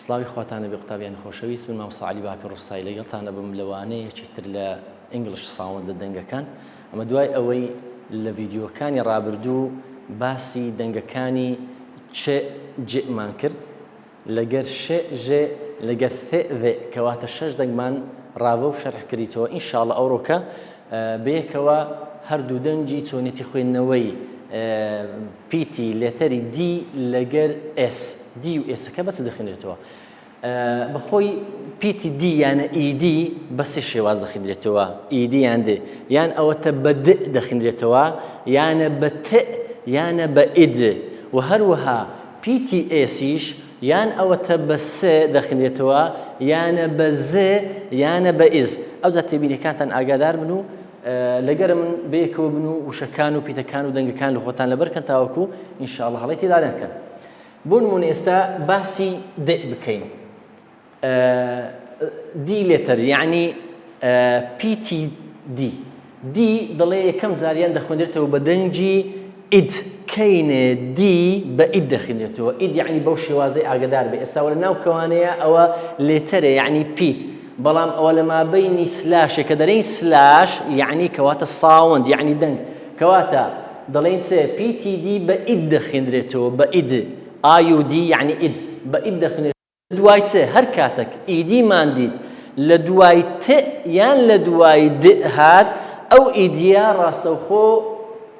سڵاوی خواتان لەبێ قوتابیانی خۆشەویست من مامۆستا عەلی باپی ڕوستایی لەگەڵتان ئەبم لە وانەیەکی تر لە English sound لە دەنگەکان ئەمە دوای ئەوەی لە ڤیدیۆکانی ڕابردوو باسی دەنگەکانی چ جمان کرد لەگەر ش ژ لەگەر ث ذ کەواتە شەش دەنگمان ڕاڤە و شەرح کردیتەوە ئینشاءاللە ئەوڕۆکە بەیەکەوە هەردوو دەنگی چۆنێتی خوێندنەوەی پیتی letter ی D لەگەر S D و S ەکە بە چ دەخوێنرێتەوە؟ بەخۆی پیتی D یانە ED بە سێ شێواز دەخوێنرێتەوە ED یان د یان ئەوەتە بە د دەخوێنرێتەوە یانە بە ت یانە بە ئید و هەروەها پیتی S یش یان ئەوەتە بە س دەخوێنرێتەوە یانە بە ز یانە بە ئز ئەوجا تێبینیەکانتان ئاگادار بن و لەگەرە من بەیەکەوە بن و وشەکان و پیتەکان و دەنگەکان لە خۆتان لەبەرکەن تاوەکو إن شاء الله هەڵەی تێدا نەکەن بۆ نمونە ئێستا باسی د بکەین D letter یعنی پیتی D D دەڵێ یەکەم جاریان دەخوێندرێتەوە بە دەنگی ئید کەینێ D بە ئید دەخوێنرێتەوە ئید یعنی بەو شێوازەی ئاگدار بێ ئێستا لە ناو کەوانەیە ئەوە letter ە یعنی پیت بەڵام ئەوە لە مابەینی slash ێ کە دەرێین slash یعنی کەواتە sound یعنی دەنگ کەواتە دەڵێین چێ پیتی D بە ئید دەخوێندرێتەوە بە ئید I U D یعنی ئید بە ئید دەخوێنرێت دوای چ هەر کاتەک ED مان دیت لە دوای ت یان لە دوای د هات ئەو ئیدیە ڕاستەوخۆ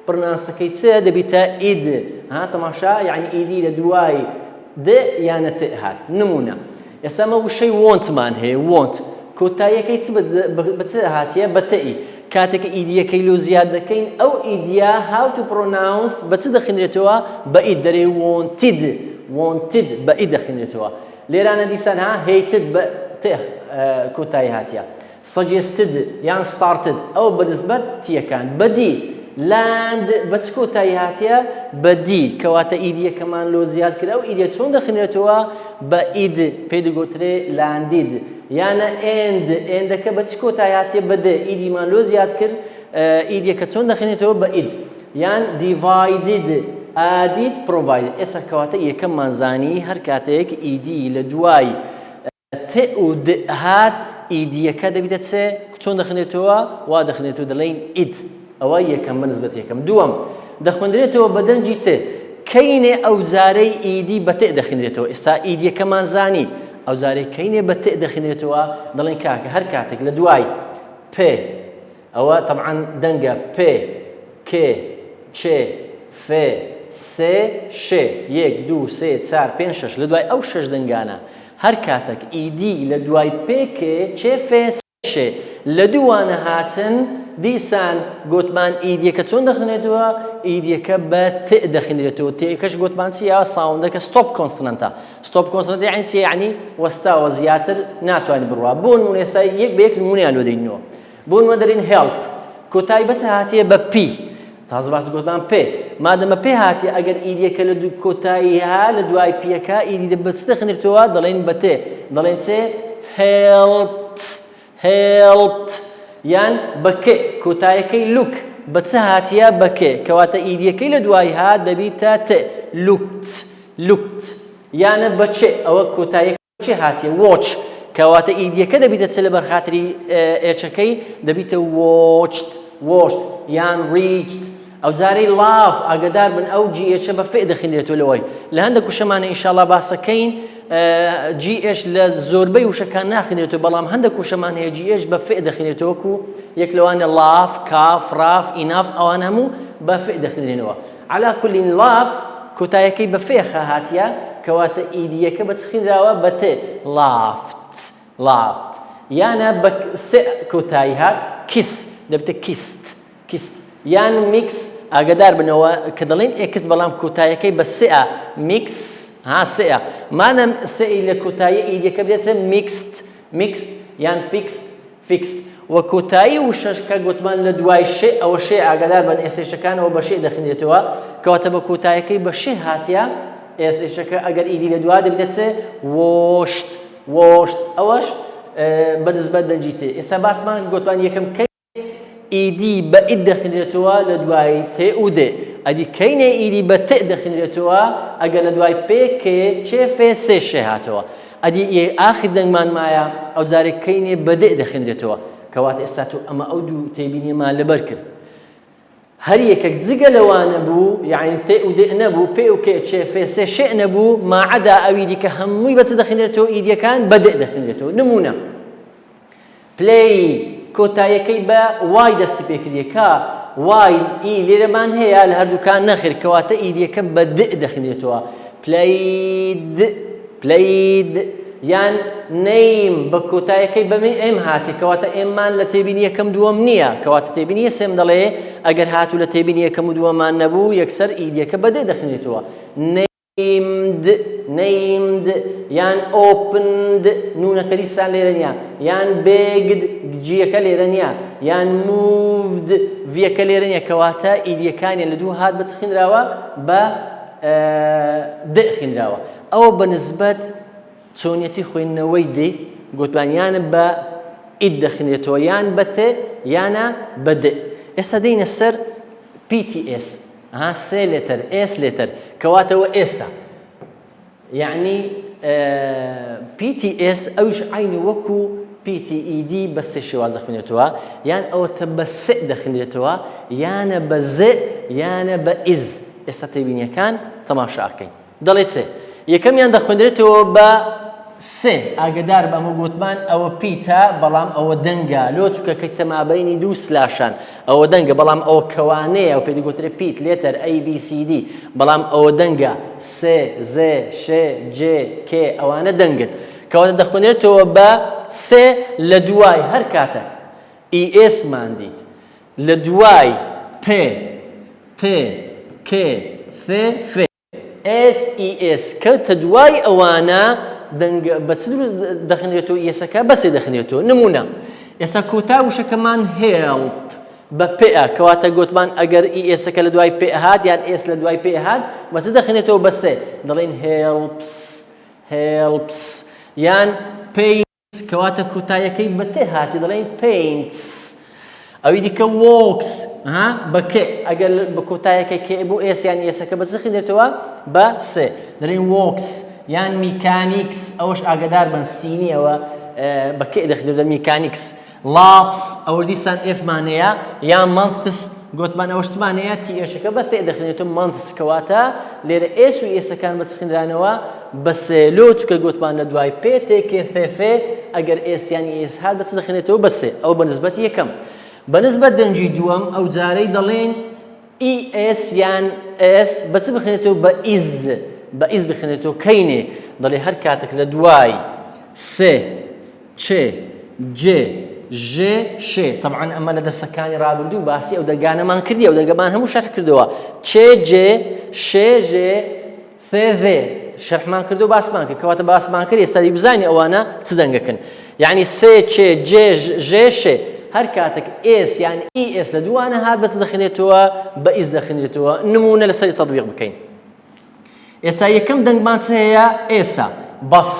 pronounce ەکەی چ دەبیتە ئید ها تەماشا یعنی ED لە دوای د یانە ت هات نمونە ئێستا مە وشەی want مان هەیە want کۆتاییەکەی چ بە چ هاتیە بە تئی کاتێک ئیدیەکەی لۆ زیاد دەکەین ئەو ئیدیە how to pronounce بە چ دەخوێنرێتەوە بە ئید دەرێ wanted wanted بە ئی دەخوێنرێتەوە لێرانە دیسان ها hated بە ت کۆتایی هاتیە suggested یان started ئەو بە نسبەت تیەکان بە D land بە چ کۆتایی هاتیە بە D کەواتە ئیدیەکەمان لۆ زیاد کرد ئەو ئیدیە چۆن دەخوێنرێتەوە بە ئید پێی دەگوترێ landed یانە end end ەکە بە چ کۆتایی هاتیە بە د ئیدیمان لۆ زیاد کرد ئیدیەکە چۆن دەخوێنێتەوە بە ئید یان divided added provided ئێستا کەواتە یەکەممان زانی هەر کاتێک ED لە دوای ت و د هات ئیدیەکە دەبیتە چ چۆن دەخوێنێتەوە وا دەخوێنێتەوە دەڵێین ئید ئەوە یەکەم بە نسبەت یەکەم دووەم دەخوێندرێتەوە بە دەنگی ت کەینێ ئەو جارەی ED بە ت دەخوێنرێتەوە ئێستا ئیدیەکەمان زانی ئەو جارەی کەینێ بە ت دەخوێنرێتەوە دەڵێن کاکە هەر کاتێک لە دوای پ ئەوە تەبعەن دەنگە پ ک چ ف س ش یەک دوو سێ چار پێنج شەش لە دوای ئەو شەش دەنگانە هەر کاتەک ED لە دوای پ ک چ ف س ش لە دووانە هاتن دیسان گۆتمان ئیدیەکە چۆن دەخوێنێتەوە ئیدیەکە بە ت دەخوێنرێتەوە تێکەش گۆتمان چییە sound ەکە stop consonant ە stop consonant یعنی چیە یعنی وەستاوە زیاتر ناتوانێت بڕوا بۆ نمونە ئێستا یەک بە یەک نمونەیان لۆ دەینەوە بۆ نمونە دەرین help کۆتایی بە چ هاتیە بە P تازە باس گۆتمان پێ مادەمە پێ هاتیە ئەگەر ئیدیەکە لە دوو کۆتایی ها لە دوای پیەکە ئیدی دە بە چ دەخنرێتەوە دەڵێن بە تێ دەڵێن چێ helped helped یان بە ک کۆتایەکەی look بە چ هاتیە بە ک کەواتە ئیدیەکەی لە دوای ها دەبیتە ت looked looked یانە بە چ ئەوە کۆتایەکە چ هاتیە watch کەواتە ئیدیەکە دەبیتە چ لەبەر خاتری ئێچەکەی دەبیتە watched watched یان reached ئەو جارەی laugh ئاگدار بن ئەو G H بە فێ دەخینرێتەوە لەوەی لە هەندێک وشەمانە ئینشاڵا باسەکەین G H لە زۆربەی وشەکان ناخینرێتەوە بەڵام هەندێک وشەمان هەیە G H بە فێ دەخینرێتەوە وەکو یەک لەوانە laugh cough rough enough ئەوان هەموو بە فێ دەخینرێنەوە علا کل laugh کۆتایەکەی بە فێ خە هاتیە کەواتە ئیدیەکە بە چ خینراوە بە ت laughed laughed یانە بە س کۆتایی هات kiss دەبێتە kissed kissed یان میکس ئاگدار بنەوە کە دەڵێن ئێکس بەڵام کۆتایەکەی بە سئە میکس ها سئە مادەم سئ لە کۆتایی ئیدیەکە بدێتە mixed mixed یان fixed fixed وە کۆتایی وشەش کە گوتمان لە دوای شێ ئەوە شێ ئاگادار بن ئێسێشەکانەوە بە شێ دەخنرێتەوە کەواتە بە کۆتایەکەی بە شێ هاتیە ئێسێشەکە ئەگەر ئیدی لە دوا دەبێتە چ washed washed ئەوەش بە نسبەت دەنگی تێ ئێستا باسمان گوتمان یەکەم کەی ED بە ئید دەخنرێتەوە لە دوای تێ و دێ. ئەدی کەینێ ed بە ت دەخینرێتەوە ئەگەر لە دوای پێ کێ چێ فێ سێ شێ هاتەوە. ئەدی ئێ ئاخر دەنگمان مایە ئەو جارێ کەینێ بە د دەخینرێتەوە. کەواتە ئێستا تۆ ئەمە ئەو دوو تێبینیەمان لەبەر کرد. هەر یەکەک جگە لەوانە بوو یەعنی ت و د نەبوو پێ و کێ چێ فێ سێ شێ نەبوو ماعەدا ئەوی دیکە هەمووی بە چ دەخینرێتەوە ed ەکان بە د دەخینرێتەوە. نموونە. Play کۆتاییەکەی بە Y دەستی پێکردیە کە Y ی لێرەمان هەیە لە هەردووکان نەخێر کەواتە ed ەکە بە د دەخوێنرێتەوە played played یان name بە کۆتایەکەی بە M هاتی کەواتە M مان لە تێبینی یەکەم دووەم نییە کەواتە تێبینی سێم دەڵێ ئەگەر هاتوو لە تێبینی یەکەم و دووەمان نەبوو یەکسەر ed ەکە بە د دەخوێنرێتەوە named named یان opened نونەکە دیسان لێرە نییە یان begged G ەکە لێرە نییە یان moved V ەکە لێرە نییە کەواتە ed ەکانیان لە دوو هات بە چ خینراوە بە د خینراوە ئەوە بە نسبەت چۆنیەتی خوێندنەوەی د گوتمان یانە بە id دەخینرێتەوە یان بە ت یانە بە د ئێستا دێینە سەر PTS ها سێ letter S letter کەواتەوە S ە یعنی PTS ئەوش عینی وەکو PTED بە سێ شێواز دەخوێنێتەوە یان ئەوەتە بە سێ دەخوێنرێتەوە یانە بە ز یانە بە ئیز ئێستا تێبینیەکان تەماشاکەین دەڵێ چ؟ یەکەمیان دەخوێندرێتەوە بە سێ، ئاگەدار بە ئەمە گۆتمان ئەوە پیتە بەڵام ئەوە دەنگە لۆ چونکە کەیتە مابەینی دوو slash ان ئەوە دەنگە بەڵام ئەوە کەوانەیە ئەو پێ دەگۆترێ پیت letter A B C D بەڵام ئەوە دەنگە سێ زێ شێ جێ کێ ئەوانە دەنگن کەواتە دەخوێنرێتەوە بە سێ لە دوای هەر کاتەک ئی ئێسمان دیت لە دوای پێ تێ کێ ثێ فێ SES کەوتە دوای ئەوانە دەنگ بە چ دەخنرێتەوە ES ەکە بە سێ دەخنرێتەوە نمونە ئێستا کۆتا وشەکەمان help بە پێ کەواتە گوتمان ئەگەر ES ەکە لە دوای پێ هات یان S لە دوای پێ هات بە چ دەخنێتەوە بە سێ دەڵێن helps helps یان پێی کەواتە کۆتایەکەی بە تێ هاتی دەڵێین paints ئەوی دیکە walks ها بە کێ ئەگەر بە کۆتایەکەی کێ بۆ S یان ES ەکە بە چ خینێتەوە بە سێ دەڵێین walks یان mechanics ئەوەش ئاگدار بن سینیەوە بە کێ دەخدرێتە mechanics laughs ئەوە دیسان F مان هەیە یان months گوتمان ئەوە شتمان هەیە T H ەکە بە ث دەخوێنێتەوە months کەواتە لێرە S و ES ەکان بە چ خنرانەوە بە سێ لۆ چکە گوتمان لە دوای پێ تێ کێ ث فێ ئەگەر S یان ES هات بە چ دەخوێنێتەوە بە سێ ئەو بە نسبەت یەکەم بە نسبەت دەنگی دووەم ئەو جارەی دەڵێن ئی ئێس یان ئێس بە چ بخوێنێتەوە بە ئیز بە ئیز بخوێنێتەوە کەینێ دەڵێ هەر کاتێک لە دوای سێ چ، ج، ژ، ش، تەبعەن ئەمە لە دەرسەکانی ڕابردوو باسی ئەو دەنگانەمان کردی ئەو دەنگەمان هەموو شەرح کردەوە چ، ج، ش، ژ، ث، ذ شەرحمان کردو باسمان کرد کەواتە باسمان کرد ئێستا بزانین ئەوانە چ دەنگەکن یعنی سێ چ ج ژ ش هەر کاتێک S یان ئی ئێس لە دووانە هات بەس دەخنێتەوە بە ئیز دەخنرێتەوە نمونە لەسەری تەطبیق بکەین ئێستا یەکەم دەنگمان چ هەیە S ە bus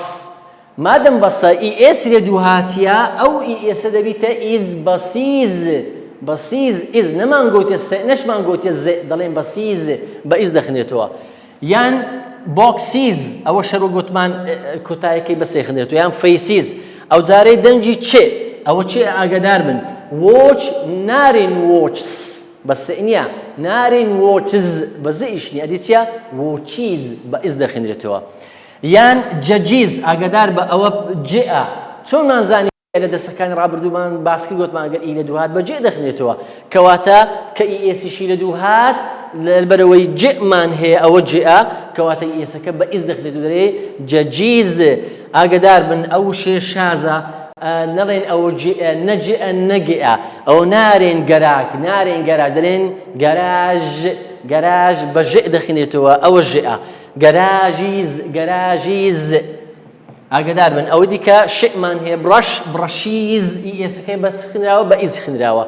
مادەم bus ە ئی ئێس لێ دوو هاتیە ئەو ئی ئێسە دەبیتە ئیز buses buses ئیز نەمان گۆتێ سێ نەشمان گۆتێ زێ دەڵێن buses بە ئیز دەخنێتەوە یان boxes ئەوە شەر و گوتمان کۆتایەکەی بە سێ خنێتەوە یان faces ئەو جارەی دەنگی چێ ئەوە چێ ئاگدار بن watch نارین watches بە سێ نییە نارین watches بە زێ ئیش نییە ئەدی چییە watches بە ئیز دەخنرێتەوە یان judges ئاگادار بە ئەوە جئ چۆنمان زانی لە دەسەکانی ڕابردوومان باس کرد گوتمان ئەگەر ئی لە دوو هات بە جێ دەخنێتەوە کەواتە کە ئی ئێسیشی لە دوو هات لەبەرەوەی جئمان هەیە ئەوە جئ کەواتە ئی ئێسەکە بە ئیز دەخنێت و دەرێ judges ئاگادار بن ئەو شێ شازە نەڵێن ئەوە جئ نە جئ نەگئ ئەو نارێن گەراک نارێن گەراج دەرێن گەراژ گەراژ بە ژئ دەخنێتەوە ئەوە ژئ garages garages ئاگدار بن ئەوە دیکە شئمان هەیە brush brushes ئی ئێسەکەی بە چ خنراوە بە ئیز خنراوە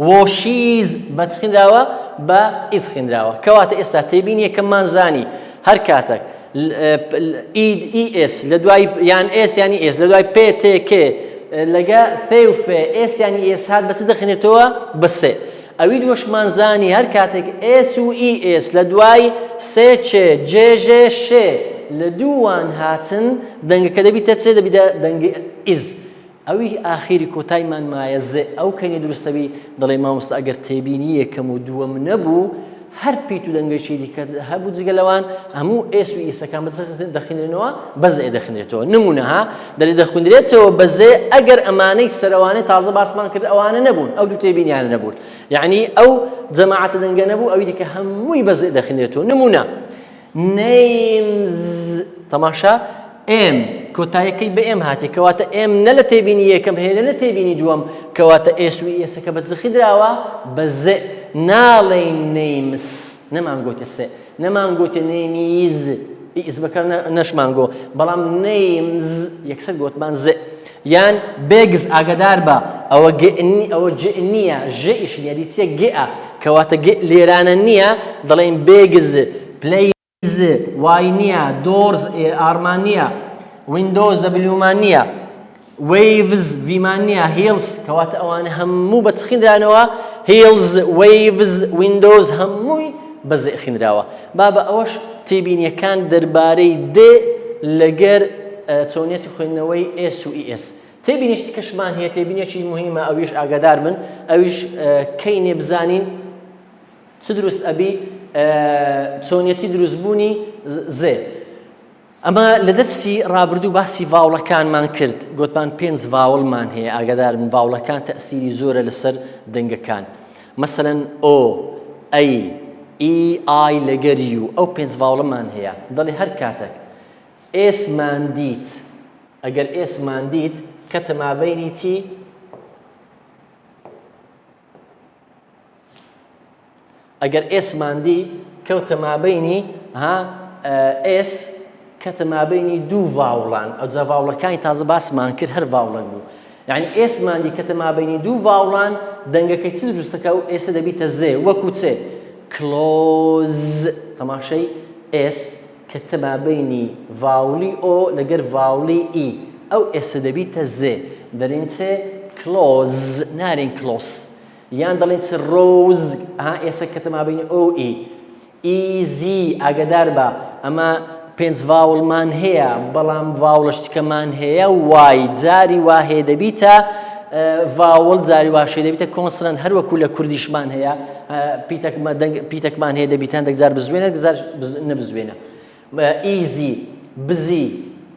washes بە چ خنراوە بە ئیز خنراوە کەواتە ئێستا تێبین یەکەممان زانی هەر کاتێک ئی ئێس لە دوای یان ئێس یانی ئێس لە دوای پێ تێ کێ لەگە فێ و فێ ئێس یانی ئێس هات بە چ دەخنێتەوە بە سێ. ئەوی دووەشمان زانی هەر کاتێک S و E S لە دوای سێ چێ جێ ژێ شێ لە دووان هاتن دەنگەکە دەبیتە چێ دەبیتە دەنگی ئیز. ئەوی ئاخیری کۆتایمان مایە زێ ئەو کەینە دروستەبی دەڵێ مامۆستا ئەگەر تێبینی یەکەم و دووەم نەبوو هەر پیت و دەنگێکی دیکە هەبوو جگە لەوان هەموو S و E سەکان بە دەخوێنرێنەوە بە زێ دەخوێنرێتەوە نمونە ها دەلێ دەخوێنرێتەوە بە زێ ئەگەر ئەمانەی سەرەوانەی تازە باسمان کرد ئەوانە نەبوون ئەو دوو تێبینیانە نەبوون یعنی ئەو جەماعەتە دەنگە نەبوو ئەوی دیکە هەمووی بە زێ دەخوێنرێتەوە نمونە names تەماشا M کۆتایەکەی بە M هاتی کەواتە M نە لە تێبینی یەکەم هەیە نە لە تێبینی دووەم کەواتە S و E سەکە بە زخی دراوە بە زێ ناڵێین names نەمان گۆتە سێ نەمان گۆتە names ئیز بەکار نەشمان گۆ بەڵام names یەکسەر گۆتمان زێ یان begs ئاگدار بە ئەوە گئنی ئەوە ج نییە ژ ئیش نییە دی چیە گئە کەواتە گ لێرانە نییە دەڵێن begs plays Y نییە doors R مان نییە windows W مان نییە waves V مان نییە hills کەواتە ئەوانە هەموو بە چ خیندرانەوە hills waves windows هەمووی بە زێ خیندراوە بابە ئەوەش تێبینیەکان دەربارەی دێ لەگەر چۆنیەتی خوێندنەوەی S و E S تێبینیشتی کەشمان هەیە تێبینێکی مهمە ئەویش ئاگادار بن ئەویش کەینێ بزانین چ دروست ئەبی چۆنیەتی دروستبوونی زێ ئەمە لە دەرسی ڕابردوو باسی vowel ەکانمان کرد گۆتمان پێنج vowel مان هەیە ئاگادارن vowel ەکان تەسیری زۆرە لەسەر دەنگەکان مەسەلەن O A E I لەگەر U ئەو پێنج vowel ەمان هەیە دەڵێ هەر کاتێک S مان دیت ئەگەر S مان دیت کەتە مابینی چی ئەگەر S مان دی کەوتە مابینی ها S کەتە مابینی دوو vowel ان ئەوجا vowel ەکانی تازە باسمان کرد هەر vowel ەک بوو یعنی S مان دی کەتە مابینی دوو vowel ان دەنگەکەی چ دروستەکە و S ە دەبیتە زێ وەکو چێ close تەماشای S کەتە مابینی vowel ی O لەگەر vowel ی E ئەو S ە دەبیتە زێ دەرین چێ close نارین close یان دەڵێن چ rose ها ئێسە کەتە مابینی O E easy ئاگدار بە ئەمە پێنج vowel مان هەیە بەڵام vowel ە شتکەمان هەیە Y جاری وا هەیە دەبیتە vowel جاری واشێ دەبیتە consonant هەروەکو لە کوردیشمان هەیە پیتەکمان هەیە دەبیت هەندێک جار بزوێنە جار نەبزوێنە easy، busy،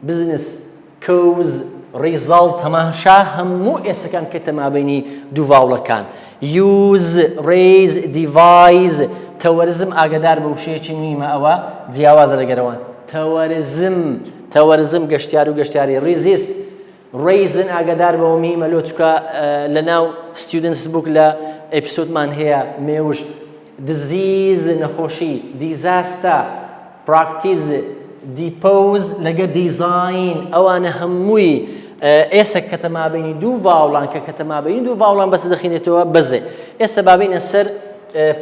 business، cause، result، تەماشا هەموو S ەکان کەتە مابەینی دوو vowel ەکان. use، raise، devise، tourism ئاگەدار بە وشەیەکی مهمە ئەوە جیاوازە لەگەرەوان. tourism، tourism گەشتیار و گەشتیاری. resist، reason ئاگادار بەوە مهمە لۆ چکە لە ناو students book لە episode مان هەیە مێوژ disease نەخۆشی disaster practice depose لەگە دیزاین ئەوانە هەمووی ئێسە کەتە مابینی دوو vowel ان کە کەتە مابینی دوو vowel ان بەس دەخینێتەوە بەزێ ئێستا بابینە سەر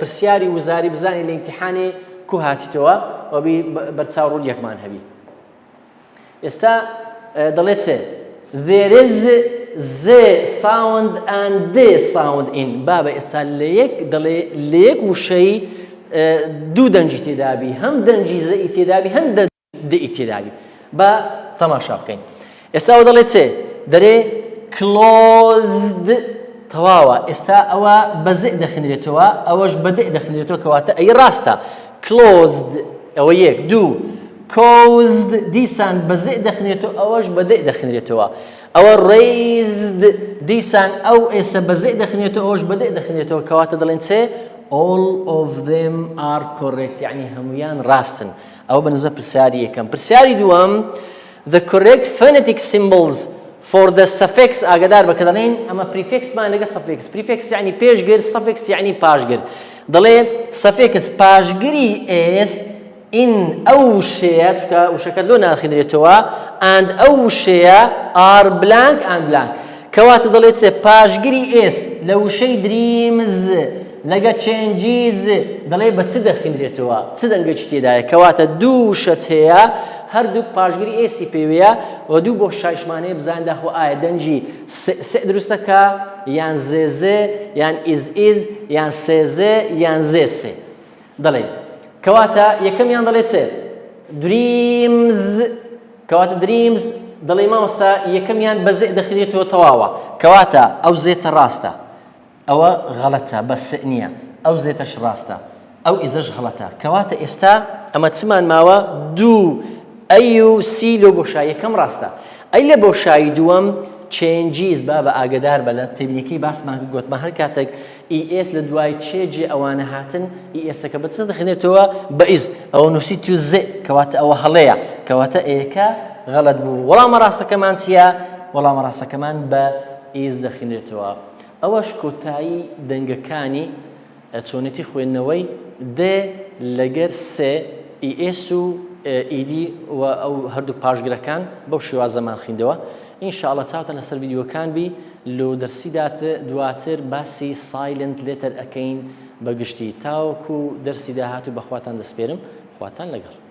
پرسیاری وزاری بزانی لە ئیمتحانی کو هاتیتەوە ئەوبی بەرچاو ڕوونیەکمان هەبی ئێستا دەڵێت چ There is the sound and the sound in بابە ئێستا لە یەک دەڵێ لە یەک وشەی دوو دەنگی تێدابی هەم دەنگی زەی تێدابی هەم دەی تێدابی با تەماشا بکەین ئێستا ئەوە دەڵێت چێ دەرێ closed تەواوە ئێستا ئەوە بە زئ دەخنرێتەوە ئەوەش بە دئ دەخنرێتەوە کەواتە ئەی ڕاستە closed ئەوە یەک دوو caused دیسان بە زئ دەخنرێتەوە ئەوەش بە دئ دەخنرێتەوە ئەوە raised دیسان ئەو S ە بە زئ دەخنێتەوە ئەوش بە دئ دەخنێتەوە کەواتە دەڵێن چێ all of them are correct یعنی هەمویان ڕاستن ئەوە بە نسبە پرسیاری یەکەم پرسیاری دووەم The correct phonetic symbols for the suffix ئاگادار بە کە دەڵێن ئەمە prefix مان لەگە suffix prefix یعنی پێشگر suffix یعنی پاشگر دەڵێ suffix پاشگری S in ئەو وشەیە چونکە وشەکە لۆ ناخینرێتەوە and ئەو وشەیە are blank and blank کەواتە دەڵێت چێ پاشگری S لە وشەی dreams. لەگە changes دەڵێ بە چ دەخیندرێتەوە چ دەنگێکی تێدایە کەواتە دوو وشەت هەیە هەردووک پاشگری s ی پێوەیە و دوو بۆ شایشمانەیە بزانین داخۆ ئایا دەنگی س س دروستەکە یان ز ز یان is is یان س ز یان ز س دەڵێ کەواتە یەکەمیان دەڵێ چ dreams کەواتە dreams دەڵێ مامۆستا یەکەمیان بە ز دەخرێتەوە تەواوە کەواتە ئەو زێتە ڕاستە ئەوە غەڵەتە بە س نییە ئەو زێتەش ڕاستە ئەو is ەش غەڵەتە کەواتە ئێستا ئەمە چمان ماوە دوو A و C لۆ بۆشایی یەکەم ڕاستە ئەی لە بۆشایی دووەم changes بابە ئاگدار بە لە تێبینیەکەی باسمان کرد گۆتمان هەر کاتێک ئی ئێس لە دوای چێ جێ ئەوانە هاتن ئی ئێسەکە بە چ دەخێنێتەوە بە is ئەوە نووسی تو ز کەواتە ئەوە هەڵەیە کەواتە ئێکە غەڵەت بوو وەڵامە ڕاستەکەمان چییە وەڵامە ڕاستەکەمان بە is دەخینرێتەوە ئەوەش کۆتایی دەنگەکانی چۆنێتی خوێندنەوەی د لەگەر سێ ئی ئێس و ed و ئەو هەردوو پاشگرەکان بەو شێوازەمان خیندەوە ان شاء اللە چاوتان لەسەر ڤیدیۆکان بی لۆ دەرسی دواتر باسی silent letter ئەکەین بە گشتی تاوەکو دەرسی داهاتوو بەخواتان دەسپێرم خواتان لەگەڵ.